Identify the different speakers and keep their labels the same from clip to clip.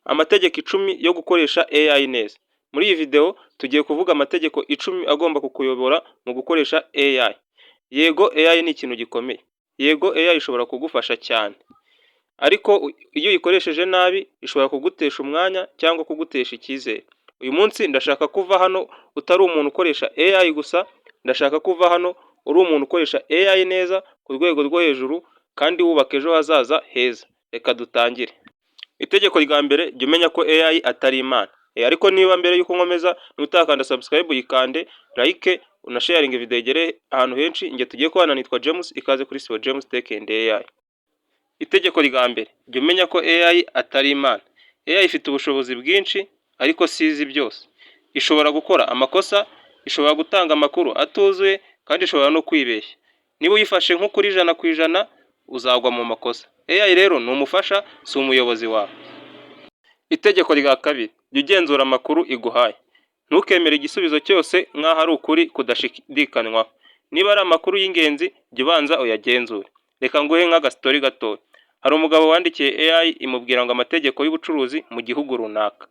Speaker 1: Amategeko 10 yo gukoresha AI neza. Muri iyi video tugiye kuvuga amategeko 10 agomba kukuyobora mu gukoresha AI. Yego, AI ni ikintu gikomeye. Yego, AI ishobora kugufasha cyane. Ariko iyo uyikoresheje nabi ishobora kugutesha umwanya cyangwa kugutesha icyizere. Uyu munsi ndashaka kuva hano utari umuntu ukoresha AI gusa, ndashaka kuva hano uri umuntu ukoresha AI neza ku rwego rwo hejuru kandi wubaka ejo hazaza heza. Reka dutangire. Itegeko rya mbere: jya umenya ko AI atari Imana. Ariko niba mbere yuko nkomeza utakanda subscribe, uyikande, like, unasharinge video igere ahantu henshi. Njye tugiye kubana nitwa James, ikaze kuri Sibo James Tech and AI. Itegeko rya mbere: jya umenya ko AI atari Imana. AI ifite ubushobozi bwinshi ariko si izi byose. Ishobora gukora amakosa, ishobora gutanga amakuru atuzuye kandi ishobora no kwibeshya. Niba uyifashe nk'ukuri 100%, uzagwa mu makosa. AI rero ni umufasha, si umuyobozi wawe. Itegeko rya kabiri: jya ugenzura amakuru iguhaye. Ntukemere igisubizo cyose nk'aho ari ukuri kudashidikanywaho. Niba ari amakuru y'ingenzi, jya ubanza uyagenzure. Reka nguhe nk'agastori gatoya. Hari umugabo wandikiye AI imubwira ngo amategeko y'ubucuruzi mu gihugu runaka.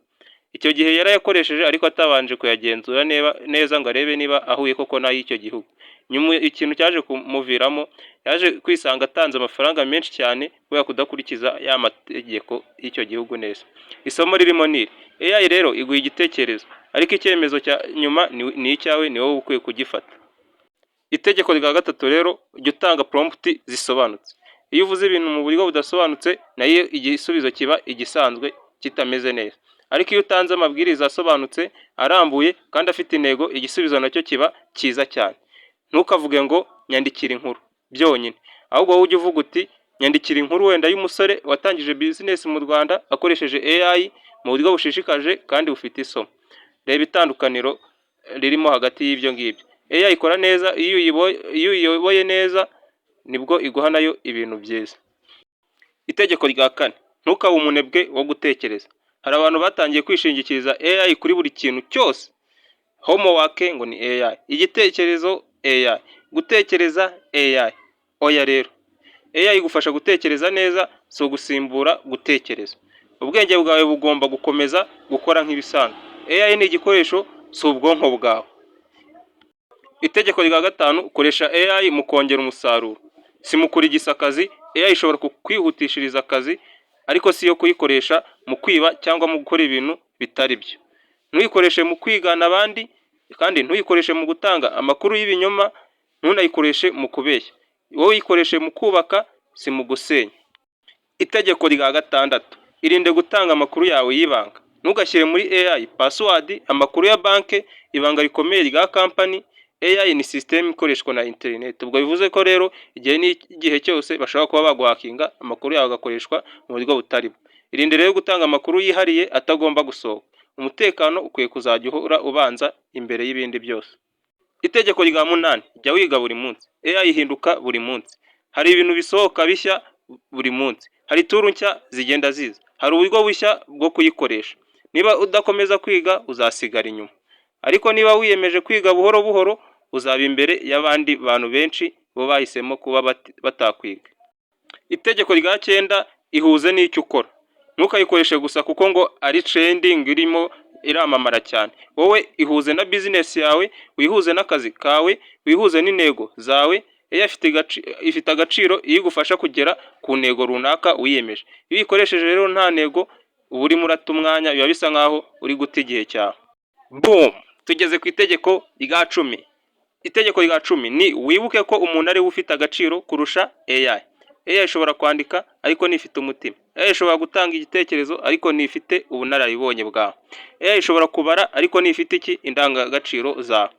Speaker 1: Icyo gihe yarayakoresheje ariko atabanje kuyagenzura neza ngo arebe niba ahuye koko n'ay'icyo gihugu. Nyuma ikintu cyaje kumuviramo, yaje kwisanga atanze amafaranga menshi cyane kubera kudakurikiza ya mategeko y'icyo gihugu neza. Isomo ririmo ni iri: AI rero iguha igitekerezo, ariko icyemezo cya nyuma ni icyawe, ni wowe ukwiye kugifata. Itegeko rya gatatu rero: jya utanga prompt zisobanutse. Iyo uvuze ibintu mu buryo budasobanutse, nayo igisubizo kiba igisanzwe kitameze neza. Ariko iyo utanze amabwiriza asobanutse, arambuye kandi afite intego, igisubizo nacyo kiba cyiza cyane. Ntukavuge ngo "nyandikira inkuru" byonyine, ahubwo wowe ujye uvuga uti "nyandikira inkuru wenda y'umusore watangije business mu Rwanda akoresheje AI mu buryo bushishikaje kandi bufite isomo". Reba itandukaniro ririmo hagati y'ibyo ngibyo. AI ikora neza iyo uyiyoboye neza, nibwo iguha nayo ibintu byiza. Itegeko rya kane: ntukabe umunebwe wo gutekereza. Hari abantu batangiye kwishingikiriza AI kuri buri kintu cyose. Homework ngo ni AI, igitekerezo AI, gutekereza AI. Oya rero, AI igufasha gutekereza neza, si ugusimbura gutekereza. Ubwenge bwawe bugomba gukomeza gukora nk'ibisanzwe. AI ni igikoresho, si ubwonko bwawe. Itegeko rya gatanu: koresha AI mu kongera umusaruro, si mu kurigisa akazi. AI ishobora kukwihutishiriza akazi, ariko si iyo kuyikoresha mu kwiba cyangwa mu gukora ibintu bitari byo. Ntuyikoreshe mu kwigana abandi, kandi ntuyikoreshe mu gutanga amakuru y'ibinyoma, ntunayikoreshe mu kubeshya. Wowe uyikoreshe mu kubaka, si mu gusenya. Itegeko rya gatandatu: irinde gutanga amakuru yawe y'ibanga. Ntugashyire muri AI password, amakuru ya banki, ibanga rikomeye rya company. AI ni system ikoreshwa na internet. Ubwo bivuze ko rero igihe n'igihe cyose bashobora kuba baguhakinga, amakuru yawe agakoreshwa mu buryo butari bwo. Irinde rero gutanga amakuru yihariye atagomba gusohoka. Umutekano ukwiye kuzajya uhora ubanza imbere y'ibindi byose. Itegeko rya munani: jya wiga buri munsi. AI ihinduka buri munsi. Hari ibintu bisohoka bishya buri munsi. Hari tool nshya zigenda ziza. Hari uburyo bushya bwo kuyikoresha. Niba udakomeza kwiga, uzasigara inyuma. Ariko niba wiyemeje kwiga buhoro buhoro, uzaba imbere y'abandi bantu benshi bo bahisemo kuba batakwiga. Itegeko rya cyenda: ihuze n'icyo ukora. Ntukayikoreshe gusa kuko ngo ari trending, irimo iramamara cyane. Wowe ihuze na business yawe, wihuze n'akazi kawe, wihuze n'intego zawe. AI ifite agaciro iyo igufasha kugera ku ntego runaka wiyemeje. Iyo uyikoresheje rero nta ntego, uba urimo urata umwanya, biba bisa nkaho uri guta igihe cyawe. Boom! Tugeze ku itegeko rya 10. Itegeko rya 10 ni: wibuke ko umuntu ari we ufite agaciro kurusha AI. AI ishobora kwandika ariko ntifite umutima. AI ishobora gutanga igitekerezo ariko ntifite ubunararibonye bwawe. AI ishobora kubara ariko ntifite iki indangagaciro zawe.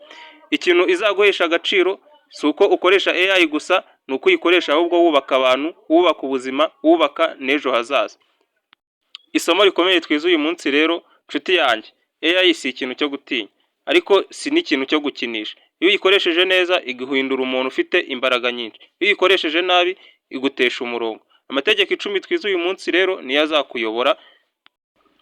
Speaker 1: Ikintu izaguhesha agaciro si uko ukoresha AI gusa, ni uko uyikoresha ahubwo wubaka abantu, wubaka ubuzima, wubaka n'ejo hazaza. Isomo rikomeye twize uyu munsi rero, nshuti yanjye: AI si ikintu cyo gutinya, ariko si n'ikintu cyo gukinisha. Iyo uyikoresheje neza, iguhindura umuntu ufite imbaraga nyinshi. Iyo uyikoresheje nabi, igutesha umurongo. Amategeko 10 twize uyu munsi rero niyo azakuyobora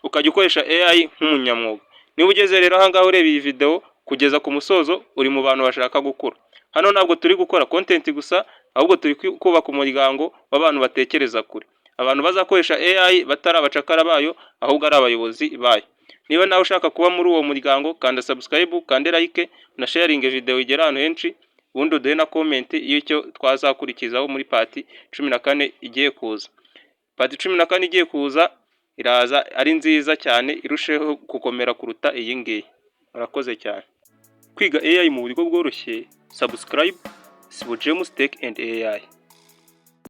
Speaker 1: ukajya ukoresha AI nk'umunyamwuga. Niba ugeze rero aha ngaha ureba iyi video kugeza ku musozo, uri mu bantu bashaka gukura. Hano ntabwo turi gukora content gusa, ahubwo turi kubaka umuryango w'abantu batekereza kure. Abantu bazakoresha AI batari abacakara bayo, ahubwo ari abayobozi bayo. Niba nawe ushaka kuba muri uwo muryango, kanda subscribe, kande like na sharing, video igera ahantu henshi, ubundi uduhe na comment y'icyo twazakurikizaho muri part 14 igiye kuza. Part 14 igiye kuza iraza ari nziza cyane, irusheho gukomera kuruta iyi ngiyi. Murakoze cyane. Kwiga AI mu buryo bworoshye, subscribe, Sibo James Tech and AI.